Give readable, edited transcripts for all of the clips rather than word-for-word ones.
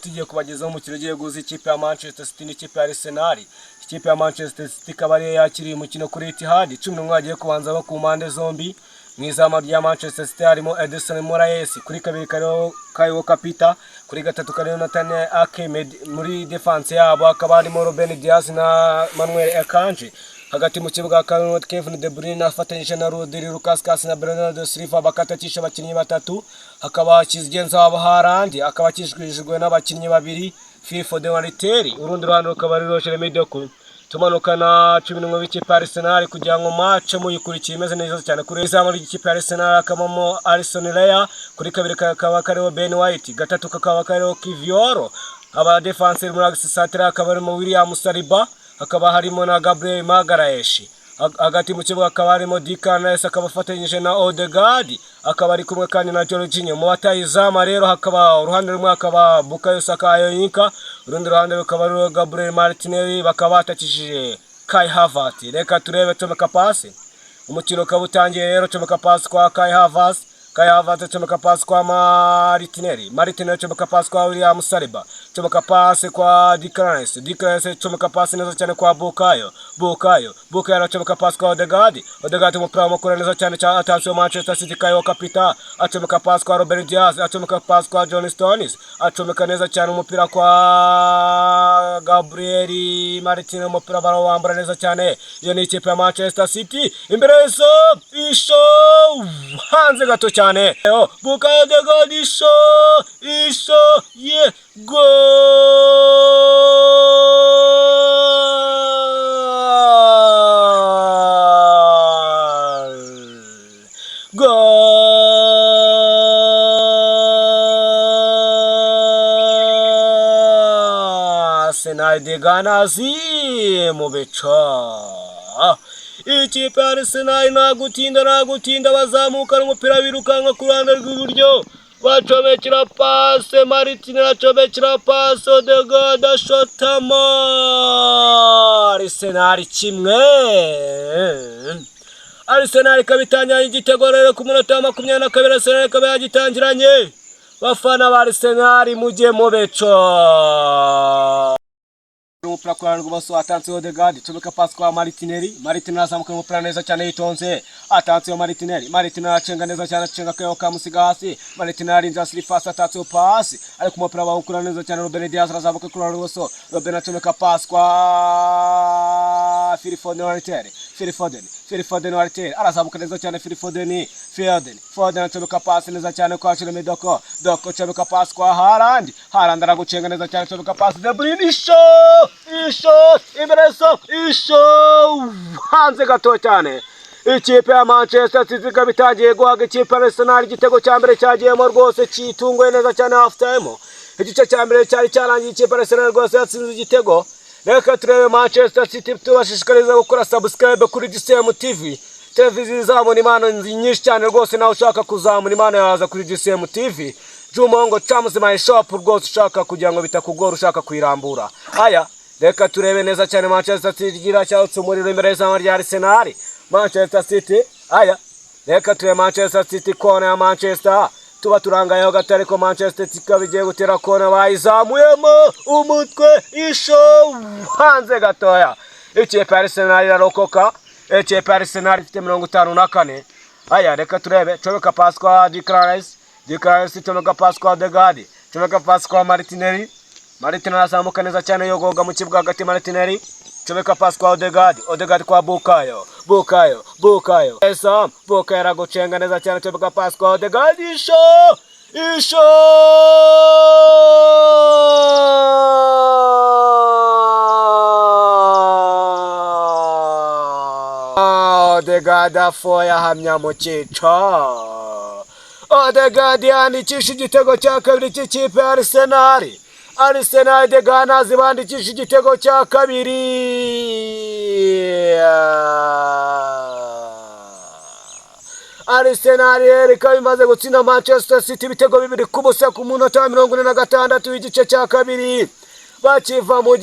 Tugiye kubagezaho umukino ugiye guhuza ikipe ya Manchester City n'ikipe ya Arsenal. Ikipe ya Manchester City ikaba ariyo yakiriye umukino kuri Etihad. 11 bagiye kubanza bo ku mpande zombi. Mu izamu rya Manchester City harimo Ederson Moraes, kuri kabiri kariho Kyle Walker-Peters, kuri gatatu kariho Nathan Ake. Muri defense yabo hakaba harimo Ruben Dias na Manuel Akanji. Hagati mu kibuga hakaba harimo Kevin De Bruyne afatanyije na Rodri, Lucas Digne na Bernardo Silva, bakatakisha abakinnyi batatu. Hakaba kizigenza wabo Haaland, akaba akikijwe n'abakinnyi babiri, Phil Foden wa Riteri, urundi ruhande rukaba ari Jeremy Doku. Tumanuka na 11 b'ikipe ya Arsenal kugira ngo match muyikurikiye imeze neza cyane. Kuri izamu ry'ikipe ya Arsenal hakabamo Alison Raya, kuri kabiri kakaba kariho Ben White, gatatu kakaba kariho Kivior. Aba defenseur muri axe central hakaba harimo William Saliba, hakaba harimo na Gabriel Magalhaes. Hagati mu kibuga hakaba harimo Declan Rice, akaba afatanyije na Odegaard, akaba ari kumwe kandi na Jorginho. Mu batayizamu rero hakaba uruhande rumwe hakaba Bukayo Saka Ayoyinka, urundi ruhande rukaba ari Gabriel Martinelli, bakaba batakishije Kai Havertz. Reka turebe, comeka pasi, umukino ukaba utangiye rero. Comeka pasi kwa Kai Havertz, Kai Havertz comeka pasi kwa Martinelli, Martinelli comeka pasi kwa William Saliba, comeka pasi kwa Declan Rice, Declan Rice comeka pasi neza cyane kwa Bukayo, Bukayo, Bukayo aracomeka pasi kwa Odegaard, Odegaard umupira wamukura neza cyane cyane. Attention Manchester City, Kyle Walker-Peters acomeka pasi kwa Ruben Dias, acomeka pasi kwa John Stones, acomeka neza cyane umupira kwa Gabriel Martinelli, umupira barawambura neza cyane. Iyo ni ikipe ya Manchester City, imbere y'isho, isho hanze gato cyane. Bukayo, Odegaard, isho, isho, ye goal, goal! Arsenal the Gunners mu bica. Ikipe ya Arsenal nta gutinda, nta gutinda, bazamukana umupira birukanka ku ruhande rw'iburyo, bacomekera pase Martinelli, acomekera pase Odegaard, ashotamo. Arsenal 1. Arsenal ikaba itangiranye igitego rero ku munota wa 22. Arsenal ikaba yagitangiranye. Bafana ba Arsenal, mujye mubeco. Umupira ku ruhande rw'ibumoso atanze Odegaard, comeka pasi kwa Martinelli, Martinelli azamuka umupira neza cyane yitonze, atanze Martinelli, Martinelli acenga neza cyane, acenga kayo kamusiga hasi. Martinelli arinze asiri pasi, atanze pasi, ariko umupira bawukura neza cyane. Ruben Dias arazamuka ku ruhande rw'ibumoso, Ruben acomeka pasi kwa Phil Foden Martinelli, Phil Foden, Phil Foden Martinelli arazamuka neza cyane. Phil Foden, Foden, Foden acomeka pasi neza cyane kwa Jeremy Doku, Doku acomeka pasi kwa Haaland, Haaland aragucenga neza cyane, acomeka pasi De Bruyne, isho, isho imbere, so isho hanze gato cyane. Ikipe ya Manchester City ikaba itangiye guhaga ikipe ya Arsenal. Igitego cya mbere cyagiyemo rwose, cyitunguye neza cyane. Half time, igice cya mbere cyari cyarangiye, ikipe ya Arsenal rwose yatsinze igitego. Reka turebe Manchester City. Tubashishikariza gukora subscribe kuri GCM TV, televiziyo izamura impano nyinshi cyane rwose. Nawe ushaka kuzamura impano yaza kuri GCM TV. Jumongo Charms my shop rwose, ushaka kugira ngo bitakugora, ushaka kuyirambura. Aya, reka turebe neza cyane. Manchester City igira cyatse umuriro imbere y'izamu rya Arsenal. Manchester City, aya, reka turebe Manchester City, kona ya Manchester. Tuba turangayeho gato, ariko Manchester City ikaba igiye gutera kona, bayizamuyemo umutwe, isho hanze gatoya. Ikipe ya Arsenal irarokoka. Ikipe ya Arsenal ifite 54. Aya, reka turebe, comeka pasi kwa Declan Rice, Declan Rice comeka pasi kwa Odegaard, comeka pasi kwa Martinelli, Martinelli azamuka neza cyane, yogoga mu kibuga hagati. Martinelli comeka pasi kwa Odegaard, Odegaard kwa Bukayo, Bukayo, Bukayo Esam, Bukayo aragucenga neza cyane, comeka pasi kwa Odegaard, isho, isho. Odegaard afoya ahamya mu cyico. Odegaard yandikisha igitego cya kabiri cy'ikipe ya Arsenal. Arsenal the Gunners bandikisha igitego cya kabiri. Arsenal rero ikaba imaze gutsinda Manchester City ibitego 2-0 ku munota wa 46 w'igice cya kabiri, bakiva mu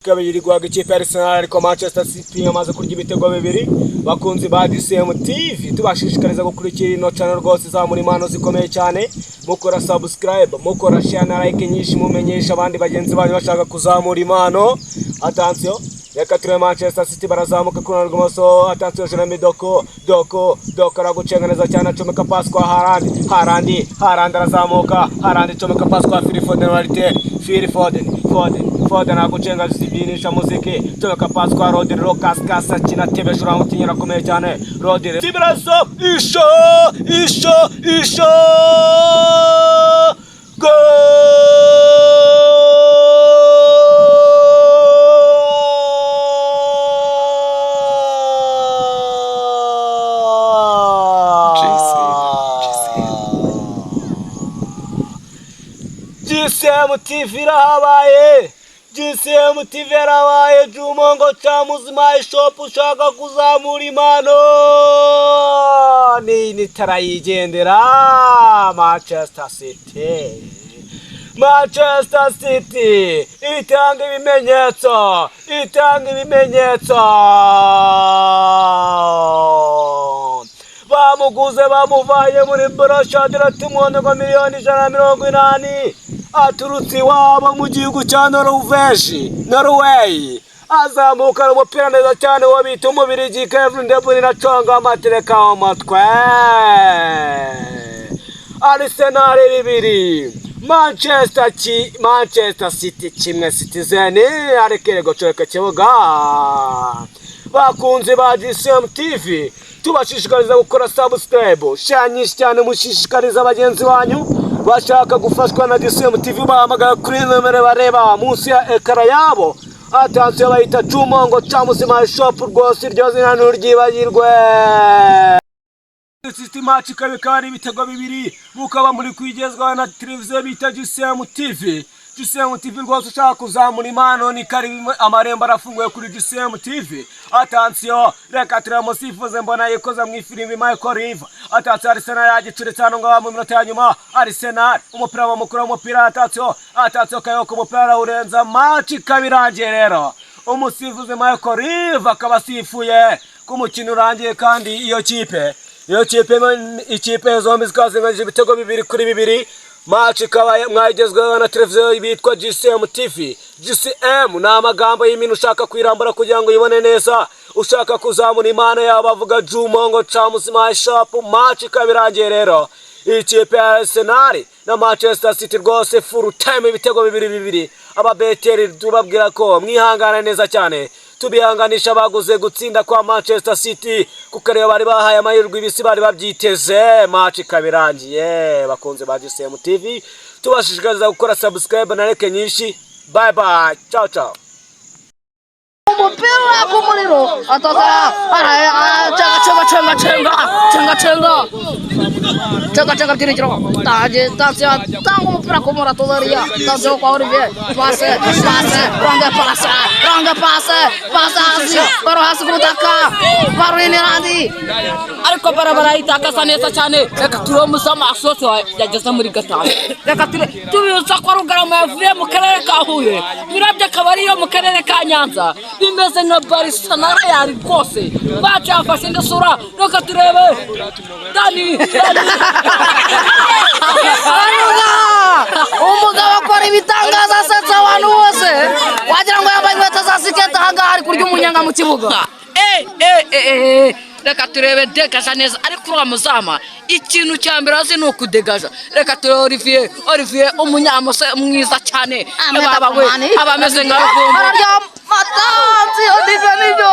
Ikaba iri guhaga ikipe ya Arsenal, ariko Manchester City yamaze kurya ibitego bibiri. Bakunzi ba DCM TV, tubashishikariza gukurikira ino channel rwose izamura impano zikomeye cyane. Mukora subscribe, mukora share na like nyinshi, mumenyesha abandi bagenzi banyu bashaka kuzamura impano. Attention, reka turebe Manchester City barazamuka ku ruhande rw'imoso. Attention, Jeremy Doku, Doku, Doku aragucenga neza cyane, acomeka pass kwa Haaland, Haaland, Haaland arazamuka, Haaland acomeka pass kwa Phil Foden, Walter Phil Foden, Foden, Foden aragucenga, zibyinisha muziki, comeka pass kwa Rodri, Lucas Kasa akina tebeje, uramutinyira akomeye cyane Rodri. Tibirazo isho isho isho goal! GCM TV irahabaye, GCM TV yarabaye. Jumongo Camuzima Shop, ushaka kuzamura impano ni nitarayigendera. Manchester City, Manchester City itanga ibimenyetso, itanga ibimenyetso. Bamuguze, bamuvanye muri Borussia Dortmund ngo 180 miliyoni, aturutse iwabo mu gihugu cya Norvège, Norway, azamukana umupira neza cyane, uwo bita Umubirigi Kevin De Bruyne aconga amatereka mu mutwe. Arsenal 2, Manchester City 1. Citizen arekere gucureka kibuga. Bakunzi ba GCM TV, tubashishikariza gukora subscribe, share nyinshi cyane, mushishikariza bagenzi banyu bashaka gufashwa na GCM TV, bahamagara kuri nomero bareba munsi ya écran yabo. Attention, bayita Jumongo Camuzima Shop, rwose iryo zina nturyibagirwe. City match ikaba ari ibitego bibiri, mukaba muri kwigezwaho na televiziyo bita GCM TV. GCM TV rwose, ushaka kuzamura impano ni karibu, amarembo arafunguye kuri GCM TV. Attention, reka turebe umusifuzi, mbona yikoza mu ifirimbi Michael Oliver. Attention, Arsenal yagicuritse hano ngaho mu minota ya nyuma. Arsenal umupira bamukura umupira. Attention, attention, Kayoko umupira arawurenza, match ikaba irangiye rero. Umusifuzi Michael Oliver akaba asifuye ko umukino urangiye, kandi iyo kipe ikipe zombi zikaba zinganyije ibitego 2-2. Match ikaba mwayigezweho na televiziyo bitwa GCM TV. GCM ni amagambo y'imino, ushaka kwirambura kugira ngo uyibone neza, ushaka kuzamura impano yabo bavuga Jumongo Chamuzima Shop. Match ikaba irangiye rero, ikipe ya Arsenal na Manchester City rwose full time ibitego 2-2. Ababeteri tubabwira ko mwihangana neza cyane, tubihanganisha baguze gutsinda kwa Manchester City, kuko ariyo bari bahaye amahirwe, ibisi bari babyiteze. Match ikaba irangiye. Bakunze ba GCM TV, tubashishikariza gukora subscribe na like nyinshi. Bye bye, ciao ciao. Umupira ku muriro ataza cenga cenga cenga cenga cenga cenga cenga byiringiro taje taje tanga umupira ku muriro atazariya taje kwa Olivier, passe, passe, ronga, passe, ronga, passe, passe hasi, baro hasi ku butaka, baro inirandi. Ariko barabara yitakaza neza cyane. Reka turebe umuzamu asohotse yageze muri gatanu. Reka ture tubibutsa ko Rugarama yavuye mu karere ka Huye, Birabyo akaba ariyo mu karere ka Nyanza. Bimeze nka Barça na Real rwose, bacu yafashe indi sura. Reka turebe Dani, Dani. Umugabo akora ibitangaza, asetsa abantu bose, wagira ngo yambaye inkweto za siketi. Ahangaha ari kurya umunyanga mu kibuga. Eh, eh, eh, eh, reka turebe, degaja neza, ariko uriya muzama ikintu cya mbere azi ni ukudegaja. Reka turebe Olivier, Olivier umunyamuse mwiza cyane. Baba we, aba ameze nka Ruvumbu. Ararya matanzi Olivier nibyo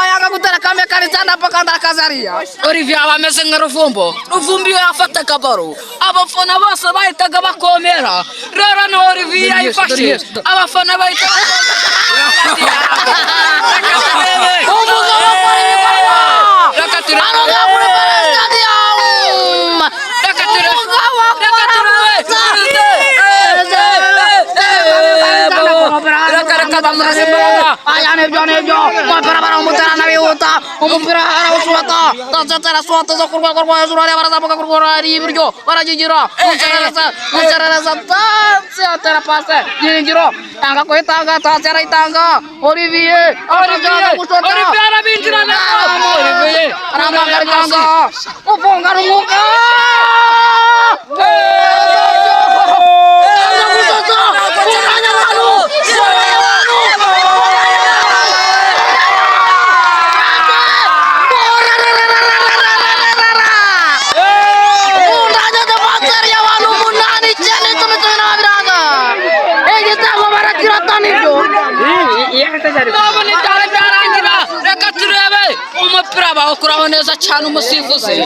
yanga gutera kambe kari cyane apakanda akazariya. Olivier aba ameze nka Ruvumbu. Ruvumbu iyo yafataga baro abafana bose bahitaga bakomera. Rero na Olivier yayifashe abafana bahita bakomera. Reka turebe. Umugabo akora ibikorwa. Reka turebe. Hano ngaha muri Stadium. Reka turebe. Umugabo Reka turebe. Akora. Reka reka bamurase imbaraga. Aya nibyo nibyo umupira barawumutera nabihuse. Gushota umupira, arawushota, tansiyo arashota zo ku rwego rwo hejuru hariya, barazamuka ku rwego hari iburyo, baragigira mucerereza, mucerereza, tansiyo atera pase Byiringiro yanga kuyitanga, tansiyo arayitanga Olivier, Olivier gushota. Olivier arabinjirana. Olivier Aramagarikanga ufunga umwuka. Nabona ibyari byarangira, reka turebe umupira bawukuraho neza cyane umusifuzi.